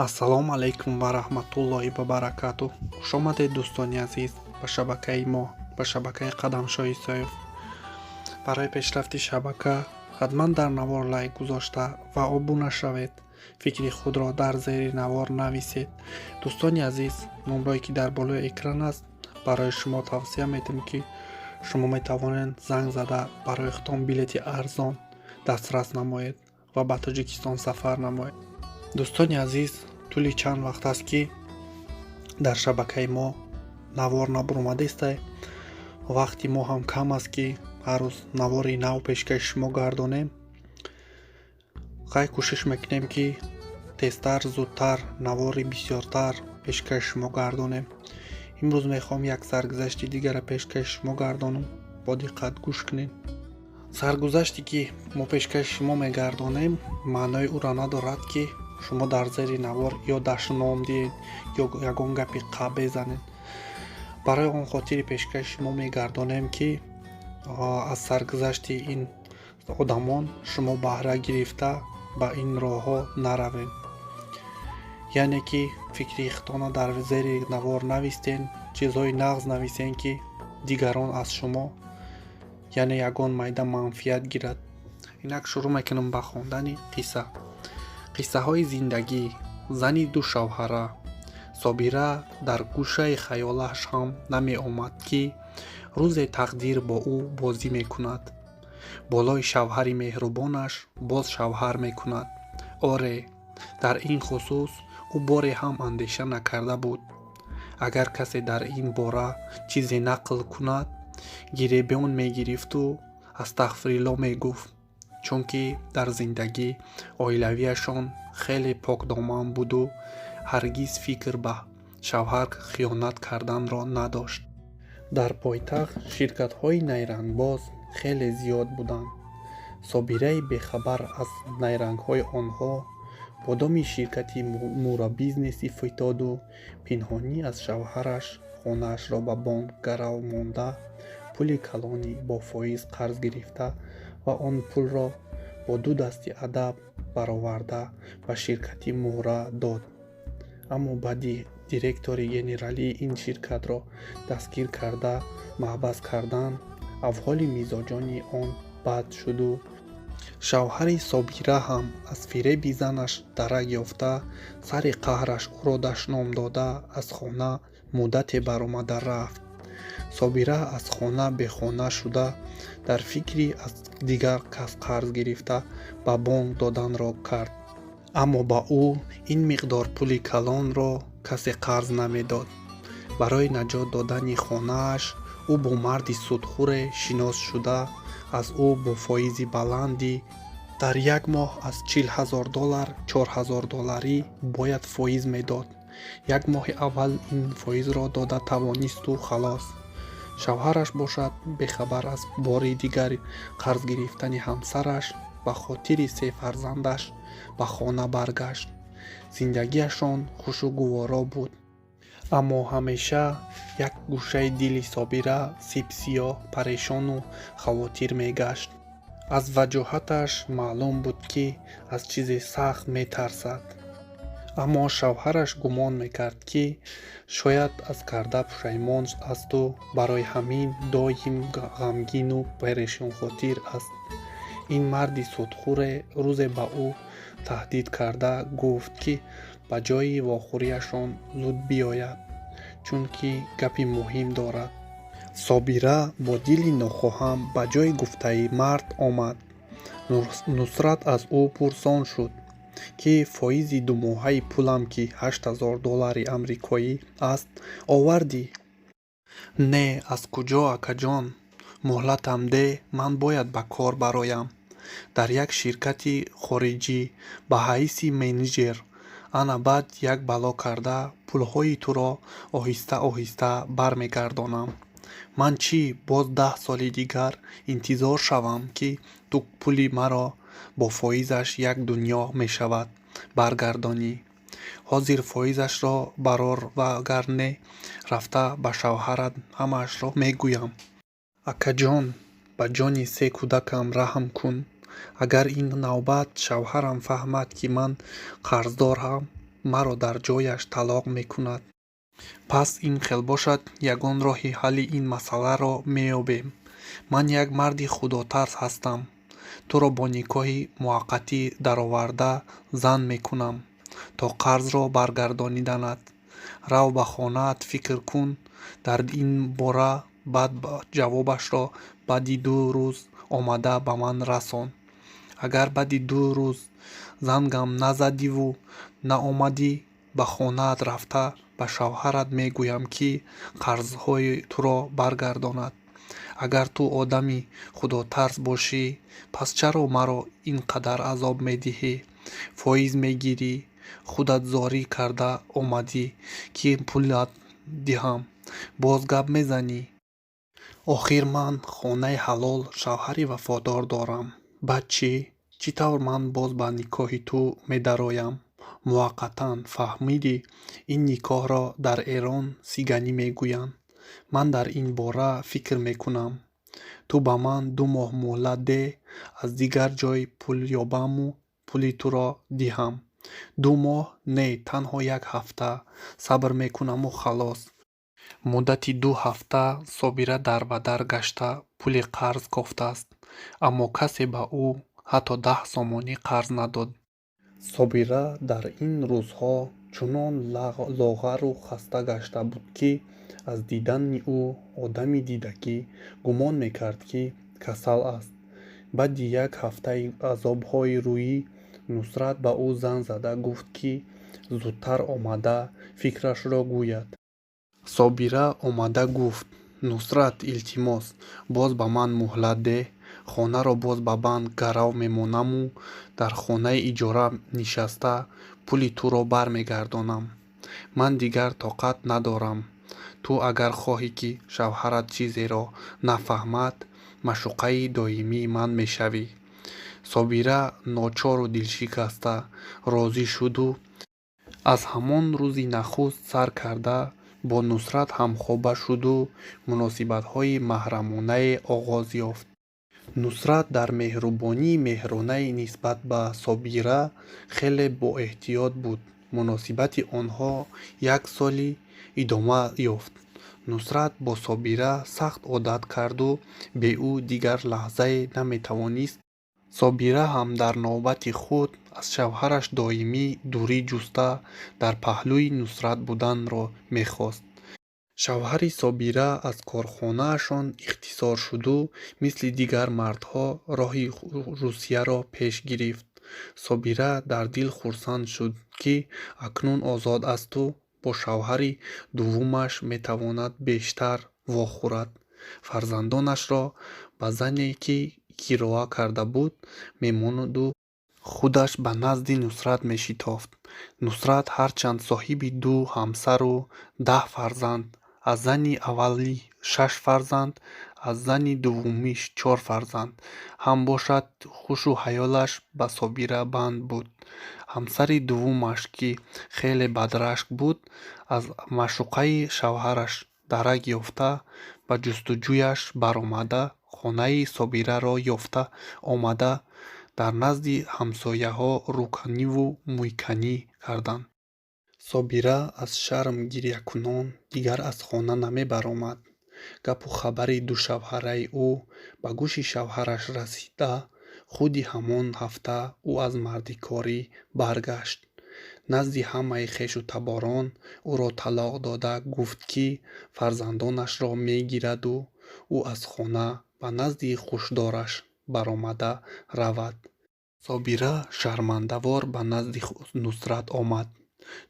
Ассалому алайкум ва раҳматуллоҳи ва баракатуҳ. Хушомадед, дӯстони азиз, ба шабакаи мо, ба шабакаи Қадамшоҳ Исоев. Барои пешрафти шабака ҳатман дар навор лайк гузошта ва обуна шавед. Фикри худро дар зери навор нависед. Дӯстони азиз, номрое ки дар болои экран аст, барои шумо тавсия медиҳем, ки шумо метавонед занг зада барои худтон билети арзон дастрас намоед ва ба Тоҷикистон сафар намоед. Дӯстони азиз, тӯли чанд вақт аст, ки дар шабакаи мо навор набуромадестай. Вақти мо ҳам кам аст, ки ҳар рӯз навори нав пешкаши шумо гардонем. Хай, кӯшиш мекунем, ки тезтар, зудтар навори бисёртар пешкаши шумо гардонем. Имрӯз мехоҳам як саргузашти дигарро пешкаши шумо гардонам. Бо диққат гӯш кунед. Саргузаште ки мо пешкаши шумо мегардонем, маънои ӯро надорад, ки шумо дар зери навор ё дашном диҳед, ё ягон гапи қаб безанед. Барои он хотири пешкаши шумо мегардонем, ки аз саргузашти ин одамон шумо баҳра гирифта, ба ин роҳҳо наравед. Яъне ки фикри худтона дар зери навор навистен, чизҳои нағз нависен, ки дигарон аз шумо, яъне, ягон майда манфиат гирад. Инак, шурӯъ мекунам ба хондани қисса. Қиссаҳои зиндагӣ. Зани душавҳара. Собира дар гӯшаи хаёлаш ҳам намеомад, ки рӯзе тақдир бо ӯ бозӣ мекунад, болои шавҳари меҳрубонаш боз шавҳар мекунад. Оре, дар ин хусус ӯ боре ҳам андеша накарда буд. Агар касе дар ин бора чизе нақл кунад, гиребон мегирифту астағфирилло мегуфт, чунки дар зиндагӣ оилавиашон хеле покдоман буду ҳаргиз фикр ба шавҳар хиёнат карданро надошт. Дар пойтахт ширкатҳои найрангбоз хеле зиёд буданд. Собираи бехабар аз найрангҳои онҳо бо доми ширкати Мурабизнеси фитоду пинҳонӣ аз шавҳараш хонаашро ба бонк гарав монда, пули калони бо фоиз қарз гирифта ва он пулро бо ду дасти адаб бароварда ба ширкати Мура дод. Аммо баъди директори генералии ин ширкатро дастгир карда маҳбас кардан, авҳоли мизоҷони он бад шуду шавҳари Собира ҳам аз фиреби занаш дарак ёфта, сари қаҳраш ӯро дашном дода, аз хона муддате баромада рафт. Собира аз хона бехона шуда, дар фикри аз дигар кас қарз гирифта ба бонк доданро кард. Аммо ба ӯ ин миқдор пули калонро касе қарз намедод. Барои наҷот додани хонааш ӯ бо марди судхӯре шинос шуда, аз ӯ бо фоизи баланди дар як моҳ аз 40 000 доллар 4000 долларӣ бояд фоиз медод. Як моҳи аввал ин фоизро дода тавонисту халос. Шавҳараш бошад, бехабар аз бори дигар қарз гирифтани ҳамсараш, ба хотири се фарзандаш ба хона баргашт. Зиндагиашон хушу гуворо буд, аммо ҳамеша як гӯшаи дили Собира сибсиёҳ, парешону хавотир мегашт. Аз ваҷоҳаташ маълум буд, ки аз чизе сахт метарсад. Аммо шавҳараш гумон мекард, ки шояд аз карда пушаймон асту барои ҳамин доим ғамгину парешонхотир аст. Ин марди судхӯре рӯзе ба ӯ таҳдид карда гуфт, ки ба ҷои вохӯрияшон зуд биёяд, чунки гапи муҳим дорад. Собира бо дили нохоҳам ба ҷои гуфтаи мард омад. Нусрат аз ӯ пурсон шуд, ки фоизи думоҳаи пулам, ки 8000 доллари амрикоӣ аст, овардӣ? Не, аз куҷо, акаҷон? Муҳлатам де, ман бояд ба кор бароям дар як ширкати хориҷӣ ба ҳайси менеҷер. Ана баъд як бало карда пулҳои туро оҳиста оҳиста бармегардонам. Ман чӣ, боз 10 соли дигар интизор шавам, ки ту пули маро бо фоизаш як дунё мешавад баргардонӣ? Ҳозир фоизашро барор, вагар не рафта ба шавҳарат ҳамаашро мегӯям. Акаҷон, ба ҷони се кӯдакам раҳм кун. Агар ин навбат шавҳарам фаҳмад, ки ман қарздорам, Маро дар ҷояш талоқ мекунад. Пас ин хел бошад, ягон роҳи ҳалли ин масъаларо меёбем. Ман як марди худотарс ҳастам. Туро бо никоҳи муваққатӣ дароварда зан мекунам, то қарзро баргардониданат. Рав, ба хонаат фикр кун дар ин бора, баъд ҷавобашро баъди 2 рӯз омада ба ман расон. Агар баъди 2 рӯз зангам назадиву наомадӣ, ба хонаат рафта, ба шавҳарат мегӯям, ки қарзҳои туро баргардонад. Агар ту одами худотарс бошӣ, пас чаро маро ин қадар азоб медиҳӣ, фоиз мегирӣ? Худат зорӣ карда омадӣ, ки пулат диҳам, боз гап мезанӣ. Охир ман хонаи ҳалол, шавҳари вафодор дорам. Баъд чӣ? Чӣ тавр ман боз ба никоҳи ту медароям? Муваққатан, фаҳмидӣ? Ин никоҳро дар Эрон сиганӣ мегӯянд. Ман дар ин бора фикр мекунам. Ту ба ман 2 моҳ муҳлат деҳ, аз дигар ҷой пул ёбаму пули туро диҳам. 2 моҳ не, танҳо як ҳафта сабр мекунаму халос. Муддати 2 ҳафта Собира дарбадар гашта пули қарз кофтааст, аммо касе ба ӯ ҳатто 10 сомонӣ қарз надод. Собира дар ин рӯзҳо чунон лоғару хаста гашта буд, ки аз дидани ӯ одами дидагӣ гумон мекард, ки касал аст. Баъди як ҳафтаи азобҳои рӯҳӣ Нусрат ба ӯ занг зада гуфт, ки зудтар омада фикрашро гӯяд. Собира омада гуфт: «Нусрат, илтимос, боз ба ман муҳлат деҳ. Хонаро боз ба банк гарав мемонаму дар хонаи иҷора нишаста пули туро бармегардонам. Ман дигар тоқат надорам. Ту агар хоҳӣ, ки шавҳарат чизеро нафаҳмад, маъшуқаи доимии ман мешавӣ». Собира ночору дилшикаста розӣ шуду аз ҳамон рӯзи нахуст сар карда бо Нусрат ҳамхоба шуду муносибатҳои маҳрамонае оғоз ёфт. Нусрат дар меҳрубонии меҳронаи нисбат ба Собира хеле боэҳтиёт буд. Муносибати онҳо як соли идома ёфт. Нусрат бо Собира сахт одат карду бе ӯ дигар лаҳзае наметавонист. Собира ҳам дар навбати худ аз шавҳараш доимӣ дурӣ ҷуста, дар паҳлӯи Нусрат буданро мехост. Шавҳари Собира аз корхонаашон ихтисор шуду мисли дигар мардҳо роҳи Русияро пеш гирифт. Собира дар дил хурсанд шуд, ки акнун озод асту бо шавҳари дуввумаш метавонад бештар вохӯрад. Фарзандонашро ба зане, ки кироя карда буд, мемонду худаш ба назди Нусрат мешитофт. Нусрат ҳарчанд соҳиби ду ҳамсару 10 фарзанд, аз зани аввалӣ шаш фарзанд, аз зани дуввумиш чор фарзанд ҳам бошад, ҳушу хаёлаш ба Собира банд буд. Ҳамсари дуввумаш, ки хеле бадрашк буд, аз маъшуқаи шавҳараш дарак ёфта, ба ҷустуҷӯяш баромада, хонаи Собираро ёфта омада, дар назди ҳамсояҳо рӯканиву мӯйканӣ карданд. Собира аз шарм гирякунон дигар аз хона намебаромад. Гапу хабари душавҳараи ӯ ба гӯши шавҳараш расида, худи ҳамон ҳафта ӯ аз мардикорӣ баргашт. Назди ҳамаи хешу таборон ӯро талоқ дода гуфт, ки фарзандонашро мегираду ӯ аз хона ба назди хушдораш баромада равад. Собира шармандавор ба назди Нусрат омад.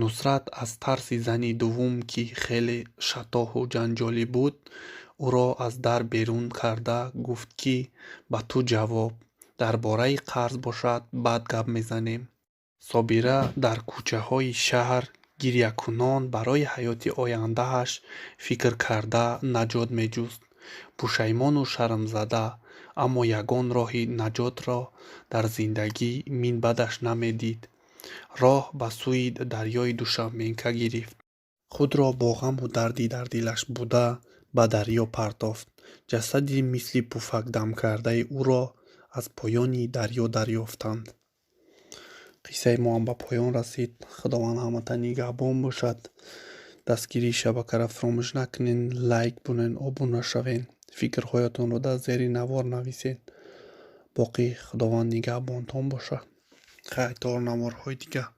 Нусрат аз тарси зани дуввум, ки хеле шатоҳу ҷанҷолӣ буд, ӯро аз дар берун карда гуфт, ки ба ту ҷавоб, дар бораи қарз бошад, баъд гап мезанем. Собира дар кӯчаҳои шаҳр гирякунон барои ҳаёти ояндааш фикр карда наҷот меҷуст. Пушаймону шармзада, аммо ягон роҳи наҷотро дар зиндагӣ минбаъдаш намедид. Роҳ ба сӯи дарёи Душанбенка гирифт. Худро бо ғаму дарди дар дилаш буда ба дарё партофт. Ҷасади мисли пуфак дамкардаи ӯро аз поёни дарё дарёфтанд. Қиссаи мо ҳам ба поён расид. Худованд ҳамата нигаҳбон бошад. Дастгирии шабакаро фаромӯш накунед, лайк бунед, обуна шавед, фикрҳоятонро дар зери навор нависед. Боқӣ Худованд нигаҳбонтон бошад. Хайр, то наворҳои дигар.